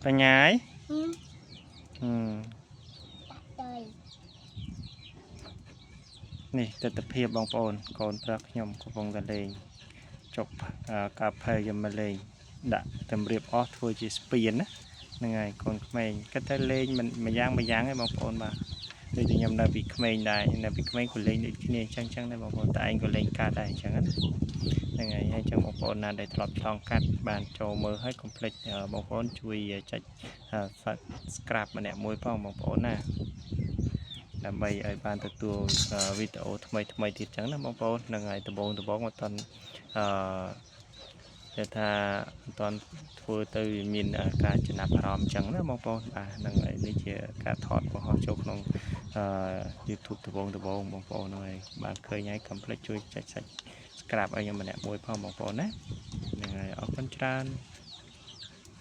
បញ្ញាយ ហឹម ហឹម ដាក់ទៅ នេះទស្សនភាពបងប្អូនកូនប្រុសខ្ញុំកំពុងតែលេងចុកកាផេយកមកលេងដាក់តម្រៀបអស់ធ្វើជាស្ពានណាហ្នឹងហើយកូនក្មេងគិតតែលេងមិនមួយយ៉ាងមួយយ៉ាងឯងបងប្អូនបាទដូចតែខ្ញុំនៅពីក្មេងដែរនៅពីក្មេងក៏លេងដូចគ្នាអញ្ចឹងអញ្ចឹងដែរបងប្អូនតែឯងក៏លេងកាត់ដែរអញ្ចឹងណាហ្នឹងហើយហើយអញ្ចឹងបងប្អូនណាដែលធ្លាប់ឆ្លងកាត់បានចូលមើលហើយកុំភ្លេចបងប្អូនជួយចុច Subscribe ម្នាក់មួយផងបងប្អូនណា ដើម្បីឲ្យបានទទួលវីដេអូថ្មីថ្មីទៀតចឹងណាបងប្អូនហ្នឹងហើយដំបងដំបងអត់ទាន់អឺគេថាអត់ទាន់ធ្វើទៅវាមានការចំណាប់អារម្មណ៍ចឹងណាបងប្អូនបាទហ្នឹងហើយនេះជាការថតបង្ហោះចូលក្នុងអឺ YouTube ដំបងដំបងបងប្អូនហ្នឹងហើយបានឃើញហើយកុំភ្លេចជួយចុច Subscribe ឲ្យខ្ញុំម្នាក់មួយផងបងប្អូនណាហ្នឹងហើយអរគុណច្រើន។